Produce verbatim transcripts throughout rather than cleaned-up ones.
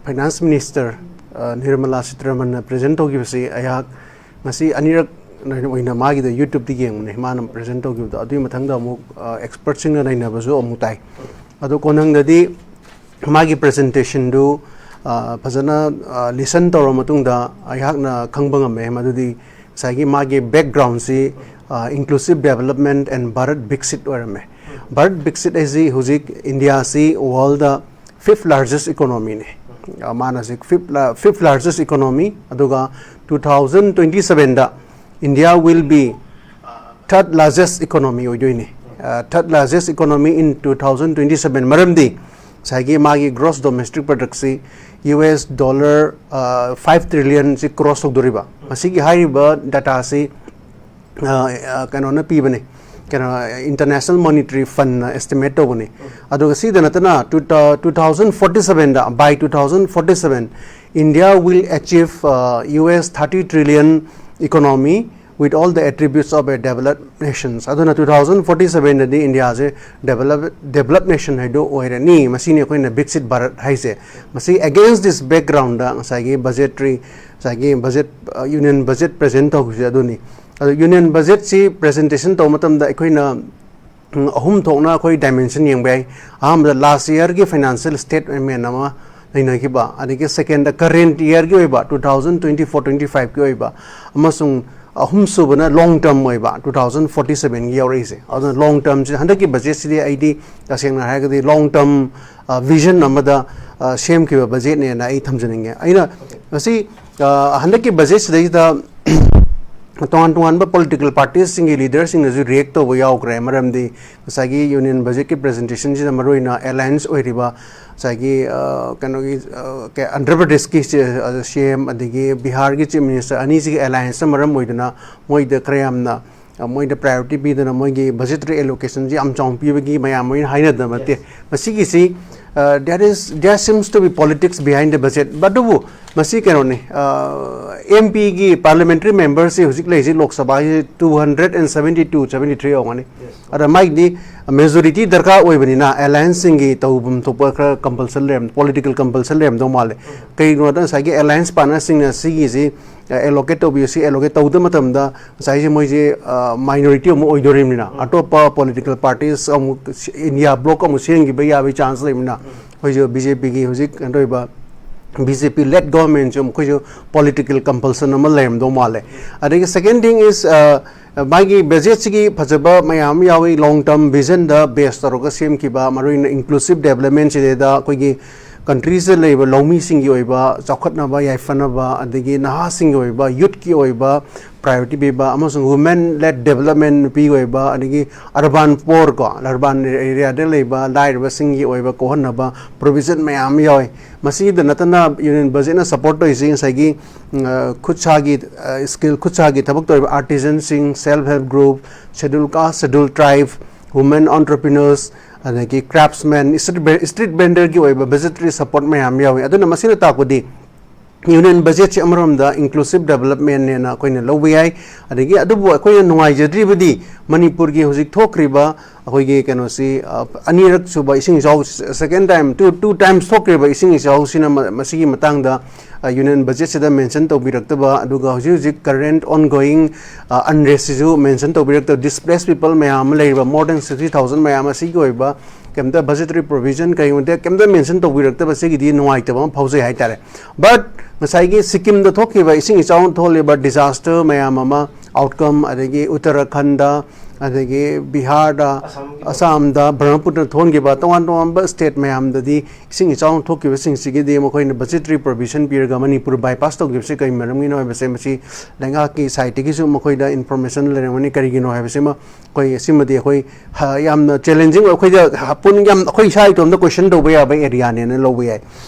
Finance minister Nirmala ꯁꯤꯇꯥꯔꯥꯃꯟꯅ present ꯇꯧꯈꯤꯕꯁꯤ ꯑꯩꯍꯥꯛ ꯉꯁꯤ ꯑꯅꯤꯔꯛ ꯑꯣꯏꯅ ꯃꯥꯒꯤꯗ ꯌꯨꯇ꯭ꯌꯨꯕꯇ ꯌꯦꯡꯕꯅꯦ, ꯃꯥꯅ ꯄ꯭ꯔꯦꯖꯦꯟ ꯇꯧꯈꯤꯕꯗꯣ꯫ ꯑꯗꯨꯒꯤ ꯃꯊꯪꯗ ꯑꯃꯨꯛ ꯑꯦꯛꯁꯄꯔꯠꯁꯤꯡꯅ ꯅꯩꯅꯕꯁꯨ ꯑꯃꯨꯛ ꯇꯥꯏ꯫ ꯑꯗꯣ ꯀꯣꯟꯅꯪꯗꯗꯤ ꯃꯥꯒꯤ ꯄ꯭ꯔꯖꯦꯟꯇꯦꯁꯟꯗꯨ ꯐꯖꯅ ꯂꯤꯁꯟ ꯇꯧꯔ ꯃꯇꯨꯡꯗ ꯑꯩꯍꯥꯛꯅ ꯈꯪꯕ ꯉꯝꯃꯦ ꯃꯗꯨꯗꯤ ꯉꯁꯥꯏꯒꯤ ꯃꯥꯒꯤ ꯕꯦꯛꯒ꯭ꯔꯥꯎꯟꯁꯤ inclusive development and Bharat Viksit ꯑꯣꯏꯔꯝꯃꯦ꯫ ꯚꯥꯔꯠ ꯕꯤꯛꯁꯤꯠ ꯍꯥꯏꯁꯤ ꯍꯧꯖꯤꯛ ꯏꯟꯗꯤꯌꯥꯁꯤ ꯋꯥꯔꯜꯗ ꯐꯤꯐ ꯂꯥꯔꯖꯦꯁ ꯏꯀꯣꯅꯣꯃꯤꯅꯦ꯫ ꯃꯥꯅ ꯍꯧꯖꯤꯛ ꯐꯤꯐ ꯐꯤꯐ ꯂꯥꯔꯖꯦꯁ ꯏꯀꯣꯅꯣꯃꯤ, ꯑꯗꯨꯒ ꯇꯨ ꯊꯥꯎꯖꯟ ꯇ꯭ꯋꯦꯟꯇꯤ ꯁꯕꯦꯟꯗ India will be third largest economy ꯑꯣꯏꯗꯣꯏꯅꯤ꯫ Third largest economy in two thousand twenty seven. ꯃꯔꯝꯗꯤ ꯉꯁꯥꯏꯒꯤ ꯃꯥꯒꯤ ꯒ꯭ꯔꯣꯁ ꯗꯣꯃꯦꯁꯇꯤꯛ ꯄ꯭ꯔꯗꯛꯁꯤ ꯌꯨ ꯑꯦꯁ ꯗꯣꯂꯔ ꯐꯥꯏꯚ ꯇ꯭ꯔꯤꯂꯤꯌꯟꯁꯤ ꯀ꯭ꯔꯣꯁ ꯇꯧꯗꯣꯔꯤꯕ꯫ ꯃꯁꯤꯒꯤ ꯍꯥꯏꯔꯤꯕ ꯗꯇꯥꯁꯤ ꯀꯩꯅꯣꯅ ꯄꯤꯕꯅꯦ, ꯀꯩꯅꯣ, ꯏꯟꯇꯔꯅꯦꯁꯅꯦꯜ ꯃꯣꯅꯤꯇꯔꯤ ꯐꯟꯅ ꯑꯦꯁꯇꯤꯃꯦꯠ ꯇꯧꯕꯅꯤ꯫ ꯑꯗꯨꯒ ꯁꯤꯗ ꯅꯠꯇꯅ ꯇꯨ ꯊꯥꯎꯖꯟ ꯐꯣꯔꯇꯤ ꯁꯕꯦꯟꯗ, by two thousand forty seven, India will achieve US thirty trillion economy with all the attributes of a developed nations. ꯑꯗꯨꯅ ꯇꯨ ꯊꯥꯎꯖꯟ ꯐꯣꯔꯇꯤ ꯁꯕꯦꯟꯗꯗꯤ ꯏꯟꯗꯤꯌꯥꯁꯦ ꯗꯦꯕꯂꯞ ꯗꯦꯕꯂꯞ ꯅꯦꯁꯟ ꯍꯥꯏꯗꯣ ꯑꯣꯏꯔꯅꯤ꯫ ꯃꯁꯤꯅꯤ ꯑꯩꯈꯣꯏꯅ ꯕꯤꯛꯁꯤꯠ ꯚꯥꯔꯠ ꯍꯥꯏꯁꯦ꯫ ꯃꯁꯤ against this background ꯉꯁꯥꯏꯒꯤ ꯕꯖꯦꯠꯔꯤ, ꯉꯁꯥꯏꯒꯤ ꯕꯖꯦꯠ, ꯌꯨꯅꯤꯌꯟ ꯕꯖꯦꯠ ꯄ꯭ꯔꯖꯦꯟ ꯇꯧꯈꯤꯕꯁꯦ ꯑꯗꯨꯅꯤ꯫ ꯑꯗꯣ ꯌꯨꯅꯤꯌꯟ ꯕꯖꯦꯠꯁꯤ ꯄ꯭ꯔꯖꯦꯟꯇꯦꯁꯟ ꯇꯧꯕ ꯃꯇꯝꯗ ꯑꯩꯈꯣꯏꯅ ꯎꯝ, ꯑꯍꯨꯝ ꯊꯣꯛꯅ ꯑꯩꯈꯣꯏ ꯗꯥꯏꯃꯦꯟꯁꯟ ꯌꯦꯡꯕ ꯌꯥꯏ꯫ ꯑꯍꯥꯟꯕꯗ ꯂꯥꯁ ꯌꯔꯒꯤ ꯐꯥꯏꯅꯥꯟꯁꯤꯌꯦꯜ ꯁ꯭ꯇꯦꯠꯃꯦꯟ ꯑꯃ ꯅꯩꯅꯈꯤꯕ, ꯑꯗꯒꯤ ꯁꯦꯀꯦꯟꯗ ꯀꯔꯦꯟꯠ ꯌꯔꯒꯤ ꯑꯣꯏꯕ two thousand twenty four twenty ꯐꯥꯏꯚꯀꯤ ꯑꯣꯏꯕ, ꯑꯃꯁꯨꯡ ꯑꯍꯨꯝꯁꯨꯕꯅ ꯂꯣꯡ ꯇꯔꯝ ꯑꯣꯏꯕ ꯇꯨ ꯊꯥꯎꯖꯟ ꯐꯣꯔꯇꯤ ꯁꯕꯦꯟꯒꯤ ꯌꯥꯎꯔꯛꯏꯁꯦ꯫ ꯑꯗꯨꯅ ꯂꯣꯡ ꯇꯔꯝꯁꯤ ꯍꯟꯗꯛꯀꯤ ꯕꯖꯦꯠꯁꯤꯗꯤ ꯑꯩꯗꯤ ꯇꯁꯦꯡꯅ ꯍꯥꯏꯔꯒꯗꯤ ꯂꯣꯡ ꯇꯔꯝ ꯚꯤꯖꯟ ꯑꯃꯗ ꯁꯦꯝꯈꯤꯕ ꯕꯖꯦꯠꯅꯦꯅ ꯑꯩ ꯊꯝꯖꯅꯤꯡꯉꯦ꯫ ꯑꯩꯅ ꯉꯁꯤ ꯍꯟꯗꯛꯀꯤ ꯕꯖꯦꯠꯁꯤꯗꯩꯁꯤꯗ ꯇꯣꯉꯥꯟ ꯇꯣꯉꯥꯟꯕ ꯄꯣꯂꯤꯇꯤꯀꯦꯜ ꯄꯥꯔꯇꯤꯁꯁꯤꯡꯒꯤ ꯂꯤꯗꯔꯁꯤꯡꯅꯁꯨ ꯔꯤꯌꯦꯛ ꯇꯧꯕ ꯌꯥꯎꯈ꯭ꯔꯦ꯫ ꯃꯔꯝꯗꯤ ꯉꯁꯥꯏꯒꯤ ꯌꯨꯅꯤꯌꯟ ꯕꯖꯦꯠꯀꯤ ꯄ꯭ꯔꯖꯦꯟꯇꯦꯁꯟꯁꯤꯗ ꯃꯔꯨꯑꯣꯏꯅ ꯑꯦꯂꯥꯏꯟꯁ ꯑꯣꯏꯔꯤꯕ ꯉꯁꯥꯏꯒꯤ ꯀꯩꯅꯣꯒꯤ ꯑꯟꯙ꯭ꯔ ꯄ꯭ꯔꯗꯦꯁꯀꯤ ꯁꯤ ꯑꯦꯝ ꯑꯗꯒꯤ ꯕꯤꯍꯥꯔꯒꯤ ꯆꯤꯐ ꯃꯤꯅꯤꯁꯇꯔ ꯑꯅꯤꯁꯤꯒꯤ ꯑꯦꯂꯥꯏꯟꯁꯅ ꯃꯔꯝ ꯑꯣꯏꯗꯨꯅ ꯃꯣꯏꯗ ꯈꯔ ꯌꯥꯝꯅ ꯃꯣꯏꯗ ꯄ꯭ꯔꯥꯏꯌꯣꯔꯤꯇꯤ ꯄꯤꯗꯨꯅ ꯃꯣꯏꯒꯤ ꯕꯖꯦꯇꯔꯤ ꯑꯦꯂꯣꯀꯦꯁꯟꯁꯤ ꯌꯥꯝ ꯆꯥꯎꯅ ꯄꯤꯕꯒꯤ ꯃꯌꯥꯝ ꯂꯣꯏꯅ ꯍꯥꯏꯅꯗꯕ ꯅꯠꯇꯦ꯫ ꯃꯁꯤꯒꯤꯁꯤ there is, there seems to be politics behind the budget, but ꯑꯗꯨꯕꯨ ꯃꯁꯤ ꯀꯩꯅꯣꯅꯤ, ꯑꯦꯝ ꯄꯤꯒꯤ ꯄꯥꯔꯂꯤꯌꯥꯃꯦꯟꯇꯔꯤ ꯃꯦꯝꯕꯔꯁꯤ ꯍꯧꯖꯤꯛ ꯂꯩꯔꯤꯁꯤ ꯂꯣꯛ ꯁꯚꯥꯒꯤ two hundred and seventy two, seventy three ꯑꯣꯏꯔꯝꯒꯅꯤ꯫ ꯑꯗ ꯃꯥꯒꯤꯗꯤ ꯃꯦꯖꯣꯔꯤꯇꯤ ꯗꯔꯀꯥꯔ ꯑꯣꯏꯕꯅꯤꯅ ꯑꯦꯂꯥꯏꯟꯁꯁꯤꯡꯒꯤ ꯇꯧꯐꯝ ꯊꯣꯛꯄ ꯈꯔ ꯀꯝꯄꯜꯁꯟ ꯂꯩꯔꯝ, ꯄꯣꯂꯤꯇꯤꯀꯦꯜ ꯀꯝꯄꯜꯁꯟ ꯂꯩꯔꯝꯗꯧ ꯃꯥꯜꯂꯦ꯫ ꯀꯩꯒꯤꯅꯣꯗ ꯉꯁꯥꯏꯒꯤ ꯑꯦꯂꯥꯏꯟꯁ ꯄꯥꯔꯠꯅꯔꯁꯤꯡꯅ ꯁꯤꯒꯤꯁꯤ ꯑꯦꯂꯣꯀꯦꯠ ꯇꯧꯕꯤꯌꯨ, ꯁꯤ ꯑꯦꯂꯣꯀꯦꯠ ꯇꯧꯗꯕ ꯃꯇꯝꯗ ꯉꯁꯥꯏꯁꯦ ꯃꯣꯏꯁꯦ ꯃꯥꯏꯅꯣꯔꯤꯇꯤ ꯑꯃꯨꯛ ꯑꯣꯏꯗꯣꯔꯤꯕꯅꯤꯅ, ꯑꯇꯣꯞꯄ ꯄꯣꯂꯤꯇꯤꯀꯦꯜ ꯄꯥꯔꯇꯤꯁ ꯑꯃꯨꯛ ꯏꯟꯗꯤꯌꯥ ꯕ꯭ꯂꯣꯛ ꯑꯃꯨꯛ ꯁꯦꯝꯈꯤꯕ ꯌꯥꯕꯒꯤ ꯆꯥꯟꯁ ꯂꯩꯕꯅꯤꯅ, ꯑꯩꯈꯣꯏꯁꯨ ꯕꯤ ꯖꯦ ꯄꯤꯒꯤ ꯍꯧꯖꯤꯛ ꯀꯩꯅꯣ ꯇꯧꯔꯤꯕ ꯕꯤ ꯖꯦ ꯄꯤ ꯂꯦꯠ ꯒꯣꯔꯃꯦꯟꯁꯨ ꯃꯈꯣꯏꯁꯨ ꯄꯣꯂꯤꯇꯤꯀꯦꯜ ꯀꯝꯄꯜꯁꯟ ꯑꯃ ꯂꯩꯔꯝꯗꯧ ꯃꯥꯜꯂꯦ꯫ ꯑꯗꯒꯤ ꯁꯦꯀꯦꯟ ꯊꯤꯡ ꯏꯁ, ꯃꯥꯒꯤ ꯕꯖꯦꯠꯁꯤꯒꯤ ꯐꯖꯕ ꯃꯌꯥꯝ ꯑꯃ ꯌꯥꯎꯏ, ꯂꯣꯡ ꯇꯔꯝ ꯚꯤꯖꯟꯗ ꯕꯦꯁ ꯇꯧꯔꯒ ꯁꯦꯝꯈꯤꯕ, ꯃꯔꯨꯑꯣꯏꯅ ꯏꯟꯀ꯭ꯂꯨꯁꯤꯞ ꯗꯦꯕꯂꯞꯃꯦꯟꯁꯤꯗꯩꯗ ꯑꯩꯈꯣꯏꯒꯤ ꯀꯟꯇ꯭ꯔꯤꯁꯤꯗ ꯂꯩꯔꯤꯕ ꯂꯧꯃꯤꯁꯤꯡꯒꯤ ꯑꯣꯏꯕ ꯆꯥꯎꯈꯠꯅꯕ, ꯌꯥꯏꯐꯅꯕ, ꯑꯗꯒꯤ ꯅꯍꯥꯁꯤꯡꯒꯤ ꯑꯣꯏꯕ, ꯌꯨꯠꯀꯤ ꯑꯣꯏꯕ ꯄ꯭ꯔꯥꯏꯌꯣꯔꯤꯇꯤ ꯄꯤꯕ, ꯑꯃꯁꯨꯡ ꯋꯨꯃꯦꯟ ꯂꯦꯠ ꯗꯦꯕꯂꯞꯃꯦꯟ, ꯅꯨꯄꯤꯒꯤ ꯑꯣꯏꯕ, ꯑꯗꯒꯤ ꯑꯔꯕꯥꯟ ꯄꯣꯔ ꯀꯣ, ꯑꯔꯕꯥꯟ ꯑꯦꯔꯤꯌꯥꯗ ꯂꯩꯕ ꯂꯥꯏꯔꯕꯁꯤꯡꯒꯤ ꯑꯣꯏꯕ ꯀꯣꯛꯍꯟꯅꯕ ꯄ꯭ꯔꯣꯚꯤꯖꯟ ꯃꯌꯥꯝ ꯑꯃ ꯌꯥꯎꯏ꯫ ꯃꯁꯤꯗ ꯅꯠꯇꯅ ꯌꯨꯅꯤꯌꯟ ꯕꯖꯦꯠꯅ ꯁꯄꯣꯔꯠ ꯇꯧꯔꯤꯁꯤ ꯉꯁꯥꯏꯒꯤ, ꯎꯝ, ꯑ, ꯈꯨꯠꯁꯥꯒꯤ, ꯑ, ꯁ꯭ꯀꯤꯜ, ꯈꯨꯠꯁꯥꯒꯤ ꯊꯕꯛ ꯇꯧꯔꯤꯕ ꯑꯥꯔꯇꯤꯖꯟꯁꯤꯡ, ꯁꯦꯜꯐ ꯍꯦꯜꯞ ꯒ꯭ꯔꯨꯞ, ꯁꯦꯗꯨꯜ ꯀꯥꯁ, ꯁꯦꯗꯨꯜ ꯇ꯭ꯔꯥꯏꯕ, ꯋꯨꯃꯦꯟ ꯑꯣꯟꯇꯔꯄ꯭ꯔꯤꯅꯔꯁ, ꯑꯗꯒꯤ ꯀ꯭ꯔꯥꯐꯁꯃꯦꯟ, ꯁ꯭ꯇ꯭ꯔꯤꯠ ꯚꯦ-, ꯁ꯭ꯇ꯭ꯔꯤꯠ ꯚꯦꯟꯗꯔꯒꯤ ꯑꯣꯏꯕ ꯕꯖꯦꯇꯔꯤ ꯁꯄꯣꯔꯠ ꯃꯌꯥꯝ ꯌꯥꯎꯏ꯫ ꯑꯗꯨꯅ ꯃꯁꯤꯅ ꯇꯥꯛꯄꯗꯤ ꯌꯨꯅꯤꯌꯟ ꯕꯖꯦꯠꯁꯦ ꯑꯃꯔꯣꯝꯗ ꯏꯟꯀ꯭ꯂꯨꯁꯤꯞ ꯗꯦꯕꯂꯞꯃꯦꯟꯅꯦꯅ ꯑꯩꯈꯣꯏꯅ ꯂꯧꯕ ꯌꯥꯏ꯫ ꯑꯗꯒꯤ ꯑꯗꯨꯕꯨ ꯑꯩꯈꯣꯏꯅ ꯅꯨꯡꯉꯥꯏꯖꯗ꯭ꯔꯤꯕꯗꯤ ꯃꯅꯤꯄꯨꯔꯒꯤ ꯍꯧꯖꯤꯛ ꯊꯣꯛꯈ꯭ꯔꯤꯕ ꯑꯩꯈꯣꯏꯒꯤ ꯀꯩꯅꯣꯁꯤ, ꯑ, ꯑꯅꯤꯔꯛ ꯁꯨꯕ ꯏꯁꯤꯡ ꯏꯆꯥꯎ, ꯁꯦꯀꯦꯟ ꯇꯥꯏꯝ, ꯇꯨ, ꯇꯨ ꯇꯥꯏꯝꯁ ꯊꯣꯛꯈ꯭ꯔꯤꯕ ꯏꯁꯤꯡ ꯏꯆꯥꯎꯁꯤꯅ ꯃ-, ꯃꯁꯤꯒꯤ ꯃꯇꯥꯡꯗ, ꯑ, ꯌꯨꯅꯤꯌꯟ ꯕꯖꯦꯠꯁꯤꯗ ꯃꯦꯟꯁꯟ ꯇꯧꯕꯤꯔꯛꯇꯕ, ꯑꯗꯨꯒ ꯍꯧꯖꯤꯛ ꯍꯧꯖꯤꯛ ꯀꯔꯦꯟꯠ ꯑꯣꯟꯒꯣꯌꯤꯡ, ꯑ, ꯑꯟꯔꯦꯁꯁꯤꯁꯨ ꯃꯦꯟꯁꯟ ꯇꯧꯕꯤꯔꯛꯇꯕ, ꯗꯤꯁꯄ꯭ꯂꯦꯁ ꯄꯤꯄꯜ ꯃꯌꯥꯝ ꯑꯃ ꯂꯩꯔꯤꯕ, ꯃꯣꯔ ꯗꯦꯟ ꯁꯤꯛꯁꯇꯤ ꯊꯥꯎꯖꯟ ꯃꯌꯥꯝ ꯑꯁꯤꯒꯤ ꯑꯣꯏꯕ ꯀꯩꯝꯇ ꯕꯖꯦꯇꯔꯤ ꯄ꯭ꯔꯣꯚꯤꯖꯟ ꯀꯩꯒꯨꯝꯕ ꯀꯩꯝꯇ ꯃꯦꯟꯁꯟ ꯇꯧꯕꯤꯔꯛꯇꯕ, ꯁꯤꯒꯤꯗꯤ ꯅꯨꯡꯉꯥꯏꯇꯕ ꯑꯃ ꯐꯥꯎꯖꯩ ꯍꯥꯏꯇꯥꯔꯦ꯫ ꯕꯠ ꯉꯁꯥꯏꯒꯤ ꯁꯤꯛꯀꯤꯝꯗ ꯊꯣꯛꯈꯤꯕ ꯏꯁꯤꯡ ꯏꯆꯥꯎꯅ ꯊꯣꯛꯍꯜꯂꯤꯕ ꯗꯤꯖꯥꯁꯇꯔ ꯃꯌꯥꯝ ꯑꯃ, ꯑꯥꯎꯠꯀꯝ, ꯑꯗꯒꯤ ꯎꯠꯇꯔꯥꯈꯟꯗ, ꯑꯗꯒꯤ ꯕꯤꯍꯥꯔꯗ, ꯑꯁꯥꯝꯒꯤ ꯑꯁꯥꯝꯗ, ꯕ꯭ꯔꯍꯃꯄꯨꯇ꯭ꯔ ꯊꯣꯟꯈꯤꯕ ꯇꯣꯉꯥꯟ ꯇꯣꯉꯥꯟꯕ ꯁ꯭ꯇꯦꯠ ꯃꯌꯥꯝꯗꯗꯤ ꯏꯁꯤꯡ ꯏꯆꯥꯎꯅ ꯊꯣꯛꯈꯤꯕꯁꯤꯡꯁꯤꯒꯤꯗꯤ ꯃꯈꯣꯏꯅ ꯕꯖꯦꯇꯔꯤ ꯄ꯭ꯔꯣꯚꯤꯖꯟ ꯄꯤꯔꯒ ꯃꯅꯤꯄꯨꯔ ꯕꯥꯏꯄꯥꯁ ꯇꯧꯈꯤꯕꯁꯤ ꯀꯔꯤ ꯃꯔꯝꯒꯤꯅꯣ ꯍꯥꯏꯕꯁꯦ, ꯃꯁꯤ ꯂꯩꯉꯥꯛꯀꯤ ꯁꯥꯏꯠꯇꯒꯤꯁꯨ ꯃꯈꯣꯏꯗ ꯏꯟꯐꯣꯔꯃꯦꯁꯟ ꯂꯩꯔꯝꯒꯅꯤ꯫ ꯀꯔꯤꯒꯤꯅꯣ ꯍꯥꯏꯕꯁꯤꯃ ꯑꯩꯈꯣꯏ ꯁꯤꯃꯗꯤ ꯑꯩꯈꯣꯏ ꯍ-, ꯌꯥꯝꯅ ꯆꯦꯂꯦꯟꯖꯤꯡ ꯑꯣꯏ, ꯑꯩꯈꯣꯏꯗ ꯄꯨꯟ-, ꯌꯥꯝ ꯑꯩꯈꯣꯏ ꯏꯁꯥ ꯏꯇꯣꯝꯇ ꯀꯣꯏꯁꯟ ꯇꯧꯕ ꯌꯥꯕ ꯑꯦꯔꯤꯌꯥꯅꯦꯅ ꯂꯧꯕ ꯌꯥꯏ꯫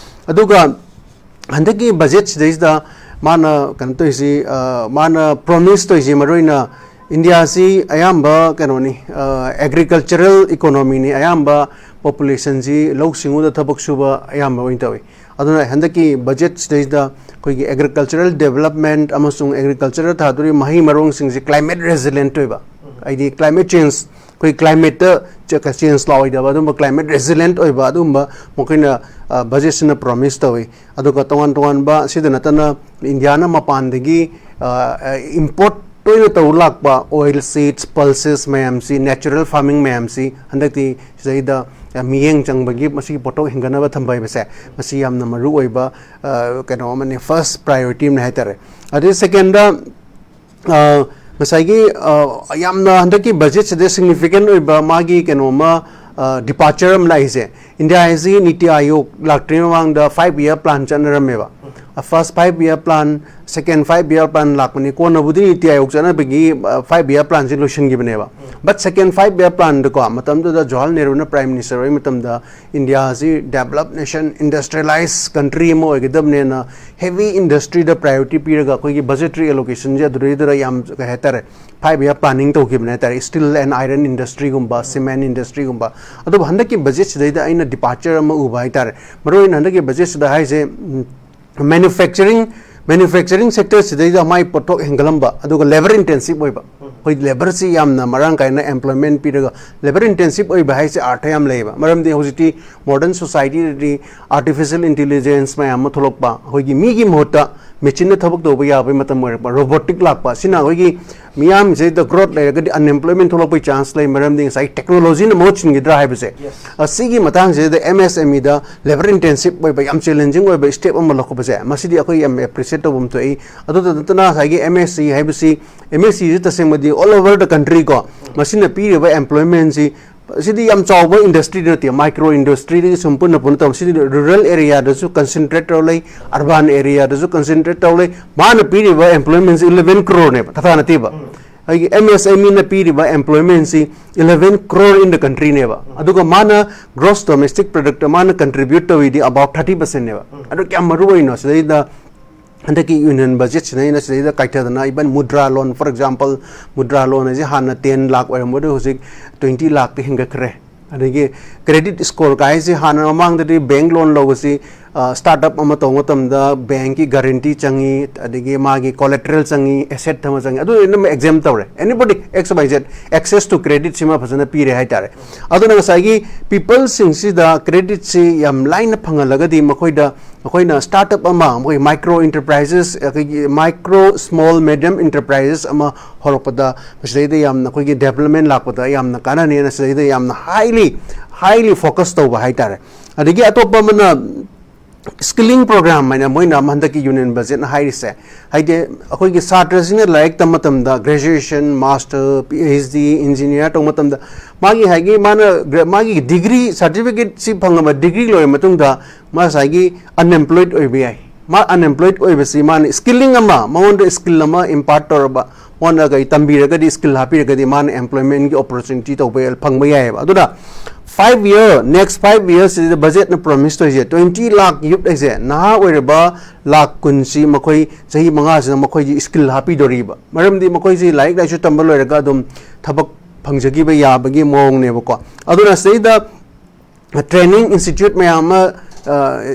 ꯑꯗꯨꯒ ꯍꯟꯗꯛꯀꯤ ꯕꯖꯦꯠꯁꯤꯗꯩꯁꯤꯗ ꯃꯥꯅ ꯀꯩꯅꯣ ꯇꯧꯔꯤꯁꯤ, ꯑ, ꯃꯥꯅ ꯄ꯭ꯔꯣꯃꯤꯁ ꯇꯧꯔꯤꯁꯤ ꯃꯔꯨꯑꯣꯏꯅ ꯏꯟꯗꯤꯌꯥꯁꯤ ꯑꯌꯥꯝꯕ ꯀꯩꯅꯣꯅꯤ, ꯑ, ꯑꯦꯒ꯭ꯔꯤꯀꯜꯆꯔꯦꯜ ꯏꯀꯣꯅꯣꯃꯤꯅꯤ, ꯑꯌꯥꯝꯕ ꯄꯣꯄꯨꯂꯦꯁꯟꯁꯤ ꯂꯧꯎ ꯁꯤꯡꯎꯗ ꯊꯕꯛ ꯁꯨꯕ ꯑꯌꯥꯝꯕ ꯑꯣꯏꯅ ꯇꯧꯏ꯫ ꯑꯗꯨꯅ ꯍꯟꯗꯛꯀꯤ ꯕꯖꯦꯠꯁꯤꯗꯩꯗ ꯑꯩꯈꯣꯏꯒꯤ ꯑꯦꯒ꯭ꯔꯤꯀꯜꯆꯔꯦꯜ ꯗꯦꯕꯂꯞꯃꯦꯟ ꯑꯃꯁꯨꯡ ꯑꯦꯒ꯭ꯔꯤꯀꯜꯆꯔꯗ ꯊꯥꯗꯣꯔꯤꯕ ꯃꯍꯩ ꯃꯔꯣꯡꯁꯤꯡꯁꯤ ꯀ꯭ꯂꯥꯏꯃꯦꯠ ꯔꯦꯖꯤꯂꯦꯟꯠ ꯑꯣꯏꯕ, ꯍꯥꯏꯗꯤ ꯀ꯭ꯂꯥꯏꯃꯦꯠ ꯆꯦꯟꯖ, ꯑꯩꯈꯣꯏ ꯀ꯭ꯂꯥꯏꯃꯦꯠꯇ ꯆꯦꯟꯖ ꯂꯥꯛꯑꯣꯏꯗꯕ ꯑꯗꯨꯝꯕ ꯀ꯭ꯂꯥꯏꯃꯦꯠ ꯔꯦꯖꯤꯂꯦꯟꯠ ꯑꯣꯏꯕ ꯑꯗꯨꯒꯨꯝꯕ ꯃꯈꯣꯏꯅ ꯕꯖꯦꯠꯁꯤꯅ ꯄ꯭ꯔꯣꯃꯤꯁ ꯇꯧꯏ꯫ ꯑꯗꯨꯒ ꯇꯣꯉꯥꯟ ꯇꯣꯉꯥꯟꯕ ꯁꯤꯗ ꯅꯠꯇꯅ ꯏꯟꯗꯤꯌꯥꯅ ꯃꯄꯥꯟꯗꯒꯤ ꯏꯝꯄꯣꯔꯠ ꯇꯣꯏꯅ ꯇꯧ ꯂꯥꯛꯄ ꯑꯣꯏꯜ ꯁꯤꯗꯁ, ꯄꯜꯁꯦꯁ ꯃꯌꯥꯝꯁꯤ, ꯅꯦꯆꯔꯦꯜ ꯐꯥꯔꯃꯤꯡ ꯃꯌꯥꯝꯁꯤ ꯍꯟꯗꯛꯇꯤ ꯁꯤꯗꯩꯗ ꯃꯤꯠꯌꯦꯡ ꯆꯪꯕꯒꯤ ꯃꯁꯤꯒꯤ ꯄꯣꯠꯊꯣꯛ ꯍꯦꯟꯒꯠꯅꯕ ꯊꯝꯕ ꯍꯥꯏꯕꯁꯦ ꯃꯁꯤ ꯌꯥꯝꯅ ꯃꯔꯨ ꯑꯣꯏꯕ ꯀꯩꯅꯣ ꯑꯃꯅꯤ, ꯐꯥꯔꯁ ꯄ꯭ꯔꯥꯏꯌꯣꯔꯤꯇꯤ ꯑꯃꯅꯤ ꯍꯥꯏꯇꯥꯔꯦ꯫ ꯑꯗꯩ ꯁꯦꯀꯦꯟꯗ ꯉꯁꯥꯏꯒꯤ ꯌꯥꯝꯅ ꯍꯟꯗꯛꯀꯤ ꯕꯖꯦꯠꯁꯤꯗ ꯁꯤꯒꯅꯤꯐꯤꯀꯦꯟ ꯑꯣꯏꯕ ꯃꯥꯒꯤ ꯀꯩꯅꯣꯝꯃ ꯗꯤꯄꯥꯔꯆꯔ ꯑꯃ ꯂꯥꯛꯏꯁꯦ, ꯏꯟꯗꯤꯌꯥ ꯍꯥꯏꯁꯤ ꯅꯤꯇꯤ ꯑꯥꯌꯣꯒ ꯂꯥꯛꯇ꯭ꯔꯤꯉꯩ ꯃꯃꯥꯡꯗ ꯐꯥꯏꯚ ꯏꯌꯔ ꯄ꯭ꯂꯥꯟ ꯆꯠꯅꯔꯝꯃꯦꯕ꯫ First five year plan, second five year plan ꯂꯥꯛꯄꯅꯤ, ꯀꯣꯟꯅꯕꯨꯗꯤ ꯅꯤꯇꯤ ꯑꯥꯌꯣꯒ ꯆꯠꯅꯕꯒꯤ ꯐꯥꯏꯚ ꯏꯌꯔ ꯄ꯭ꯂꯥꯟꯁꯤ ꯂꯣꯏꯁꯤꯟꯈꯤꯕꯅꯦꯕ꯫ ꯕꯠ ꯁꯦꯀꯦꯟ ꯐꯥꯏꯚ ꯏꯌꯔ ꯄ꯭ꯂꯥꯟꯗꯀꯣ, ꯃꯇꯝꯗꯨꯗ ꯖꯋꯥꯍꯔ ꯅꯦꯍꯔꯨꯅ ꯄ꯭ꯔꯥꯏꯝ ꯃꯤꯅꯤꯁꯇꯔ ꯑꯣꯏꯕ ꯃꯇꯝꯗ ꯏꯟꯗꯤꯌꯥꯁꯤ ꯗꯦꯕꯂꯞ ꯅꯦꯁꯟ, ꯏꯟꯗꯁꯇ꯭ꯔꯤꯌꯦꯂꯥꯏꯁ ꯀꯟꯇ꯭ꯔꯤ ꯑꯃ ꯑꯣꯏꯒꯗꯕꯅꯦꯅ ꯍꯦꯚꯤ ꯏꯟꯗꯁꯇ꯭ꯔꯤꯗ ꯄ꯭ꯔꯥꯏꯌꯣꯔꯤꯇꯤ ꯄꯤꯔꯒ ꯑꯩꯈꯣꯏꯒꯤ ꯕꯖꯦꯇꯔꯤ ꯑꯦꯂꯣꯀꯦꯁꯟꯁꯦ ꯑꯗꯨꯗꯩꯗꯨꯗ ꯌꯥꯝ, ꯀꯩ ꯍꯥꯏꯇꯥꯔꯦ, ꯐꯥꯏꯚ ꯏꯌꯔ ꯄ꯭ꯂꯥꯅꯤꯡ ꯇꯧꯈꯤꯕꯅꯦ ꯍꯥꯏꯇꯥꯔꯦ, ꯁ꯭ꯇꯤꯜ ꯑꯦꯟ ꯑꯥꯏꯔꯟ ꯏꯟꯗꯁꯇ꯭ꯔꯤꯒꯨꯝꯕ, ꯁꯤꯃꯦꯟ ꯏꯟꯗꯁꯇ꯭ꯔꯤꯒꯨꯝꯕ꯫ ꯑꯗꯨꯕꯨ ꯍꯟꯗꯛꯀꯤ ꯕꯖꯦꯠꯁꯤꯗꯩꯗ ꯑꯩꯅ ꯗꯤꯄꯥꯔꯆꯔ ꯑꯃ ꯎꯕ ꯍꯥꯏꯇꯥꯔꯦ꯫ ꯃꯔꯨꯑꯣꯏꯅ ꯍꯟꯗꯛꯀꯤ ꯕꯖꯦꯠꯁꯤꯗ ꯍꯥꯏꯁꯦ, ꯃꯦꯅꯨꯐꯦꯛꯆꯔꯤꯡ, ꯃꯦꯅꯨꯐꯦꯛꯆꯔꯤꯡ ꯁꯦꯛꯇꯔꯁꯤꯗꯩꯗ ꯃꯥꯏ ꯄꯣꯠꯊꯣꯛ ꯍꯦꯟꯒꯠꯂꯝꯕ, ꯑꯗꯨꯒ ꯂꯦꯕꯔ ꯏꯟꯇꯦꯟꯁꯤꯞ ꯑꯣꯏꯕ, ꯑꯩꯈꯣꯏ ꯂꯦꯕꯔꯁꯤ ꯌꯥꯝꯅ ꯃꯔꯥꯡ ꯀꯥꯏꯅ ꯑꯦꯝꯄ꯭ꯂꯣꯏꯃꯦꯟ ꯄꯤꯔꯒ, ꯂꯦꯕꯔ ꯏꯟꯇꯦꯟꯁꯤꯞ ꯑꯣꯏꯕ ꯍꯥꯏꯁꯦ ꯑꯥꯔꯊ ꯌꯥꯝ ꯂꯩꯌꯦꯕ꯫ ꯃꯔꯝꯗꯤ ꯍꯧꯖꯤꯛꯇꯤ ꯃꯣꯗꯔꯟ ꯁꯣꯁꯥꯏꯇꯤꯗꯗꯤ ꯑꯥꯔꯇꯤꯐꯤꯁꯤꯌꯦꯜ ꯏꯟꯇꯦꯂꯤꯖꯦꯟꯁ ꯃꯌꯥꯝ ꯑꯃ ꯊꯣꯛꯂꯛꯄ, ꯑꯩꯈꯣꯏꯒꯤ ꯃꯤꯒꯤ ꯃꯍꯨꯠꯇ ꯃꯦꯆꯤꯟꯅ ꯊꯕꯛ ꯇꯧꯕ ꯌꯥꯕꯒꯤ ꯃꯇꯝ ꯑꯣꯏꯔꯛꯄ, ꯔꯣꯕꯣꯇꯤꯛ ꯂꯥꯛꯄ, ꯁꯤꯅ ꯑꯩꯈꯣꯏꯒꯤ ꯃꯤꯌꯥꯝꯁꯤꯗ ꯒ꯭ꯔꯣꯠ ꯂꯩꯔꯒꯗꯤ ꯑꯟꯑꯦꯝꯄ꯭ꯂꯣꯏꯃꯦꯟ ꯊꯣꯛꯂꯛꯄꯒꯤ ꯆꯥꯟꯁ ꯂꯩ, ꯃꯔꯝꯗꯤ ꯉꯁꯥꯏ ꯇꯦꯛꯅꯣꯂꯣꯖꯤꯅ ꯃꯍꯨꯠ ꯁꯤꯟꯈꯤꯗ꯭ꯔꯥ ꯍꯥꯏꯕꯁꯦ꯫ ꯑꯁꯤꯒꯤ ꯃꯇꯥꯡꯁꯤꯗ ꯑꯦꯝ ꯑꯦꯁ ꯑꯦꯝ ꯏꯗ ꯂꯦꯕꯔ ꯏꯟꯇꯦꯟꯁꯤꯞ ꯑꯣꯏꯕ ꯌꯥꯝ ꯆꯦꯂꯦꯟꯖꯤꯡ ꯑꯣꯏꯕ ꯁ꯭ꯇꯦꯞ ꯑꯃ ꯂꯧꯈꯠꯄꯁꯦ, ꯃꯁꯤꯗꯤ ꯑꯩꯈꯣꯏ ꯌꯥꯝ ꯑꯦꯄ꯭ꯔꯤꯁꯤꯌꯦꯠ ꯇꯧꯐꯝ ꯊꯣꯛꯏ꯫ ꯑꯗꯨꯇ ꯅꯠꯇꯅ ꯉꯁꯥꯏꯒꯤ ꯑꯦꯝ ꯑꯦꯁ ꯁꯤ ꯍꯥꯏꯕꯁꯤ, ꯑꯦꯝ ꯑꯦꯁ ꯁꯤꯁꯤ ꯇꯁꯦꯡꯕꯗꯤ ꯑꯣꯜ ꯑꯣꯚꯔ ꯗ ꯀꯟꯇ꯭ꯔꯤ ꯀꯣ, ꯃꯁꯤꯅ ꯄꯤꯔꯤꯕ ꯑꯦꯝꯄ꯭ꯂꯣꯏꯃꯦꯟꯁꯤ ꯁꯤꯗꯤ ꯌꯥꯝ ꯆꯥꯎꯕ ꯏꯟꯗꯁꯇ꯭ꯔꯤꯗꯤ ꯅꯠꯇꯦ, ꯃꯥꯏꯀ꯭ꯔꯣ ꯏꯟꯗꯁꯇ꯭ꯔꯤꯗꯒꯤ ꯁꯨꯝ ꯄꯨꯟꯅ ꯄꯨꯟꯅ ꯇꯧꯔ, ꯁꯤꯗꯤ ꯔꯨꯔꯦꯜ ꯑꯦꯔꯤꯌꯥꯗꯁꯨ ꯀꯟꯁꯦꯟꯇ꯭ꯔꯦꯠ ꯇꯧꯔ ꯂꯩ, ꯑꯔꯕꯥꯟ ꯑꯦꯔꯤꯌꯥꯗꯁꯨ ꯀꯟꯁꯦꯟꯇ꯭ꯔꯦꯠ ꯇꯧꯔ ꯂꯩ꯫ ꯃꯥꯅ ꯄꯤꯔꯤꯕ ꯑꯦꯝꯄ꯭ꯂꯣꯏꯃꯦꯟꯁꯤ ꯏꯂꯚꯦꯟ ꯀ꯭ꯔꯣꯔꯅꯦꯕ, ꯊꯥꯊꯥ ꯅꯠꯇꯦꯕ꯫ ꯑꯩꯒꯤ ꯑꯦꯝ ꯑꯦꯁ ꯑꯦꯝ ꯏꯅ ꯄꯤꯔꯤꯕ ꯑꯦꯝꯄ꯭ꯂꯣꯏꯃꯦꯟꯁꯤ ꯏꯂꯚꯦꯟ ꯀ꯭ꯔꯣꯔ ꯏꯟ ꯗ ꯀꯟꯇ꯭ꯔꯤꯅꯦꯕ꯫ ꯑꯗꯨꯒ ꯃꯥꯅ ꯒ꯭ꯔꯣꯁ ꯗꯣꯃꯦꯁꯇꯤꯛ ꯄ꯭ꯔꯗꯛꯇ ꯃꯥꯅ ꯀꯟꯇ꯭ꯔꯤꯕ꯭ꯌꯨꯠ ꯇꯧꯔꯤꯗꯤ ꯑꯕꯥꯎꯠ ꯊꯥꯔꯇꯤ ꯄꯔꯁꯦꯟꯅꯦꯕ꯫ ꯑꯗꯨ ꯀꯌꯥꯝ ꯃꯔꯨ ꯑꯣꯏꯅꯣ ꯁꯤꯗꯩꯗ ꯍꯟꯗꯛꯀꯤ ꯌꯨꯅꯤꯌꯟ ꯕꯖꯦꯠꯁꯤꯗ ꯑꯩꯅ ꯁꯤꯗꯩꯗ ꯀꯥꯏꯊꯗꯅ, ꯏꯚꯟ ꯃꯨꯗ꯭ꯔꯥ ꯂꯣꯟ, ꯐꯣꯔ ꯑꯦꯛꯖꯥꯝꯄꯜ, ꯃꯨꯗ꯭ꯔꯥ ꯂꯣꯟ ꯍꯥꯏꯁꯦ ꯍꯥꯟꯅ ꯇꯦꯟ ꯂꯥꯛ ꯑꯣꯏꯔꯝꯕꯗꯣ ꯍꯧꯖꯤꯛ ꯇ꯭ꯋꯦꯟꯇꯤ ꯂꯥꯛꯇ ꯍꯦꯟꯒꯠꯈ꯭ꯔꯦ꯫ ꯑꯗꯒꯤ credit score ꯀꯥꯏꯁꯦ ꯍꯥꯟꯅ ꯃꯃꯥꯡꯗꯗꯤ bank loan ꯂꯧꯕꯁꯤ startup ꯑꯃ ꯇꯧꯕ ꯃꯇꯝꯗ bankꯀꯤ guarantee ꯆꯪꯉꯤ, ꯑꯗꯒꯤ ꯃꯥꯒꯤ collateral ꯆꯪꯉꯤ, asset ꯑꯃ ꯆꯪꯉꯤ, ꯑꯗꯨ ꯂꯣꯏꯅꯃꯛ exempt ꯇꯧꯔꯦ꯫ Anybody, X Y Z, access to credit ꯁꯤꯃ ꯐꯖꯅ ꯄꯤꯔꯦ ꯍꯥꯏꯇꯥꯔꯦ꯫ ꯑꯗꯨꯅ ꯉꯁꯥꯏꯒꯤ peopleꯁꯤꯡꯁꯤꯗ creditꯁꯤ ꯌꯥꯝ ꯂꯥꯏꯅ ꯐꯪꯍꯜꯂꯒꯗꯤ ꯃꯈꯣꯏꯗ ꯑꯩꯈꯣꯏꯅ startup ꯑꯃ, ꯃꯈꯣꯏ micro enterprises, ꯑꯩꯈꯣꯏꯒꯤ micro small medium enterprises ꯑꯃ ꯍꯧꯔꯛꯄꯗ ꯃꯁꯤꯗꯩꯗ ꯌꯥꯝꯅ ꯑꯩꯈꯣꯏꯒꯤ development ꯂꯥꯛꯄꯗ ꯌꯥꯝꯅ ꯀꯥꯟꯅꯅꯤꯅ ꯁꯤꯗꯩꯗ ꯌꯥꯝꯅ highly, highly focus ꯇꯧꯕ ꯍꯥꯏꯇꯥꯔꯦ꯫ ꯑꯗꯒꯤ ꯑꯇꯣꯞꯄ ꯑꯃꯅ skilling program ꯍꯥꯏꯅ ꯃꯣꯏꯅ ꯑꯃ ꯍꯟꯗꯛꯀꯤ union budgetꯅ ꯍꯥꯏꯔꯤꯁꯦ, ꯍꯥꯏꯗꯤ ꯑꯩꯈꯣꯏꯒꯤ ꯁꯥꯇ꯭ꯔꯁꯤꯡꯅ ꯂꯥꯏꯔꯤꯛ ꯇꯝꯕ ꯃꯇꯝꯗ graduation, master, P H D, engineer ꯇꯧꯕ ꯃꯇꯝꯗ ꯃꯥꯒꯤ ꯍꯥꯏꯒꯤ ꯃꯥꯅ gra-, ꯃꯥꯒꯤ degree certificate ꯁꯤ ꯐꯪꯉꯕ, degree ꯂꯣꯏꯔ ꯃꯇꯨꯡꯗ ꯃꯥ ꯉꯁꯥꯏꯒꯤ unemployed ꯑꯣꯏꯕ ꯌꯥꯏ꯫ ꯃꯥ unemployed ꯑꯣꯏꯕꯁꯤ ꯃꯥꯅ skilling ꯑꯃ, ꯃꯉꯣꯟꯗ skill ꯑꯃ impart ꯇꯧꯔꯕ, ꯃꯉꯣꯟꯗ ꯀꯩ ꯇꯝꯕꯤꯔꯒꯗꯤ, skill ꯍꯥꯞꯄꯤꯔꯒꯗꯤ ꯃꯥꯅ employmentꯀꯤ opportunity ꯇꯧꯕ ꯌꯥꯏ, ꯐꯪꯕ ꯌꯥꯏꯑꯕ꯫ ꯑꯗꯨꯅ five year, next five yearsꯁꯤꯗ budgetꯅ promise ꯇꯧꯔꯤꯁꯦ twenty lakh youth ꯍꯥꯏꯁꯦ, ꯅꯍꯥ ꯑꯣꯏꯔꯕ ꯂꯥꯛ ꯀꯨꯟꯁꯤ ꯃꯈꯣꯏ ꯆꯍꯤ ꯃꯉꯥꯁꯤꯗ ꯃꯈꯣꯏꯒꯤ skill ꯍꯥꯞꯄꯤꯗꯣꯔꯤꯕ꯫ ꯃꯔꯝꯗꯤ ꯃꯈꯣꯏꯁꯤ ꯂꯥꯏꯔꯤꯛ ꯂꯥꯏꯁꯨ ꯇꯝꯕ ꯂꯣꯏꯔꯒ ꯑꯗꯨꯝ ꯊꯕꯛ ꯐꯪꯖꯈꯤꯕ ꯌꯥꯕꯒꯤ ꯃꯑꯣꯡꯅꯦꯕꯀꯣ꯫ ꯑꯗꯨꯅ ꯁꯤꯗꯩꯗ training institute ꯃꯌꯥꯝ ꯑꯃ,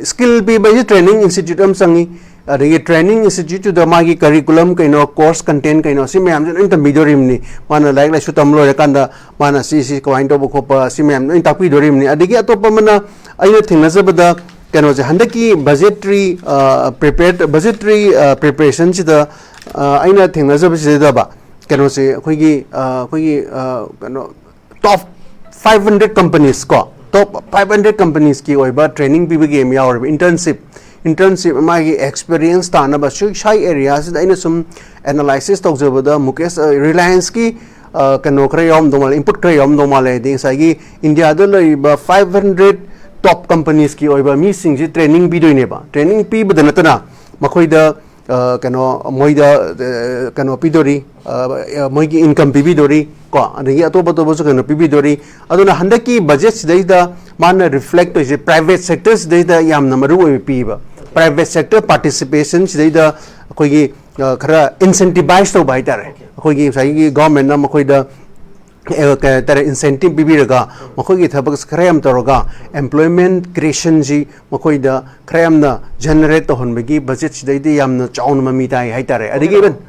skill ꯄꯤꯕ ꯍꯥꯏꯁꯤ training institute ꯑꯃ ꯆꯪꯉꯤ꯫ ꯑꯗꯒꯤ training instituteꯇꯨꯗ ꯃꯥꯒꯤ curriculum ꯀꯩꯅꯣ, course content ꯀꯩꯅꯣ, ꯁꯤ ꯃꯌꯥꯝꯁꯦ ꯂꯣꯏ ꯇꯝꯕꯤꯗꯣꯔꯤꯕꯅꯤ꯫ ꯃꯥꯅ ꯂꯥꯏꯔꯤꯛ ꯂꯥꯏꯁꯨ ꯇꯝ ꯂꯣꯏꯔꯀꯥꯟꯗ ꯃꯥꯅ ꯁꯤ, ꯁꯤ ꯀꯃꯥꯏꯅ ꯇꯧꯕ ꯈꯣꯠꯄ, ꯁꯤ ꯃꯌꯥꯝ ꯂꯣꯏ ꯇꯥꯛꯄꯤꯗꯣꯔꯤꯕꯅꯤ꯫ ꯑꯗꯒꯤ ꯑꯇꯣꯞꯄ ꯑꯃꯅ ꯑꯩꯅ ꯊꯦꯡꯅꯖꯕꯗ ꯀꯩꯅꯣꯁꯦ, ꯍꯟꯗꯛꯀꯤ budgetary, prepared, budgetary preparationꯁꯤꯗ ꯑꯩꯅ ꯊꯦꯡꯅꯖꯕꯁꯤꯗꯕ ꯀꯩꯅꯣꯁꯦ, ꯑꯩꯈꯣꯏꯒꯤ, ꯑꯩꯈꯣꯏꯒꯤ ꯀꯩꯅꯣ, top five hundred companies ꯀꯣ, top five hundred companiesꯀꯤ ꯑꯣꯏꯕ training ꯄꯤꯕꯒꯤ ꯑꯃ ꯌꯥꯎꯔꯤꯕ internship, internship ꯃꯥꯒꯤ experience ꯇꯥꯟꯅꯕ ꯁꯤ, ꯁ꯭ꯋꯥꯏ areaꯁꯤꯗ ꯑꯩꯅ ꯁꯨꯝ analysis ꯇꯧꯖꯕꯗ ꯃꯨꯀꯦꯁ, Relianceꯀꯤ ꯀꯩꯅꯣ ꯈꯔ ꯌꯥꯎꯔꯝꯗꯧ ꯃꯥꯜꯂꯦ, input ꯈꯔ ꯌꯥꯎꯔꯝꯗꯧ ꯃꯥꯜꯂꯦ꯫ ꯍꯥꯏꯗꯤ ꯉꯁꯥꯏꯒꯤ Indiaꯗ ꯂꯩꯔꯤꯕ five hundred top companiesꯀꯤ ꯑꯣꯏꯕ ꯃꯤꯁꯤꯡꯁꯤ training ꯄꯤꯗꯣꯏꯅꯦꯕ꯫ Training ꯄꯤꯕꯗ ꯅꯠꯇꯅ ꯃꯈꯣꯏꯗ ꯀꯩꯅꯣ, ꯃꯣꯏꯗ ꯀꯩꯅꯣ ꯄꯤꯗꯣꯔꯤ, ꯃꯣꯏꯒꯤ income ꯄꯤꯕꯤꯗꯣꯔꯤ ꯀꯣ, ꯑꯗꯒꯤ ꯑꯇꯣꯞ ꯑꯇꯣꯞꯄꯁꯨ ꯀꯩꯅꯣ ꯄꯤꯕꯤꯗꯣꯔꯤ꯫ ꯑꯗꯨꯅ ꯍꯟꯗꯛꯀꯤ budgetꯁꯤꯗꯩꯗ ꯃꯥꯅ reflect ꯇꯧꯔꯤꯁꯦ private sectorꯁꯤꯗꯩꯗ ꯌꯥꯝꯅ ꯃꯔꯨ ꯑꯣꯏꯕ ꯄꯤꯕ꯫ Private sector participationꯁꯤꯗꯩꯗ ꯑꯩꯈꯣꯏꯒꯤ ꯈꯔ incentivize ꯇꯧꯕ ꯍꯥꯏꯇꯥꯔꯦ꯫ ꯑꯩꯈꯣꯏꯒꯤ ꯉꯁꯥꯏꯒꯤ governmentꯅ ꯃꯈꯣꯏꯗ ꯑꯦ, ꯀꯩ ꯍꯥꯏꯇꯥꯔꯦ, incentive ꯄꯤꯕꯤꯔꯒ ꯃꯈꯣꯏꯒꯤ ꯊꯕꯛꯁꯦ ꯈꯔ ꯌꯥꯝ ꯇꯧꯔꯒ employment creationꯁꯤ ꯃꯈꯣꯏꯗ ꯈꯔ ꯌꯥꯝꯅ generate ꯇꯧꯍꯟꯕꯒꯤ budgetꯁꯤꯗꯩꯗꯤ ꯌꯥꯝꯅ ꯆꯥꯎꯅ ꯃꯃꯤ ꯇꯥꯏ ꯍꯥꯏꯇꯥꯔꯦ꯫ ꯑꯗꯒꯤ even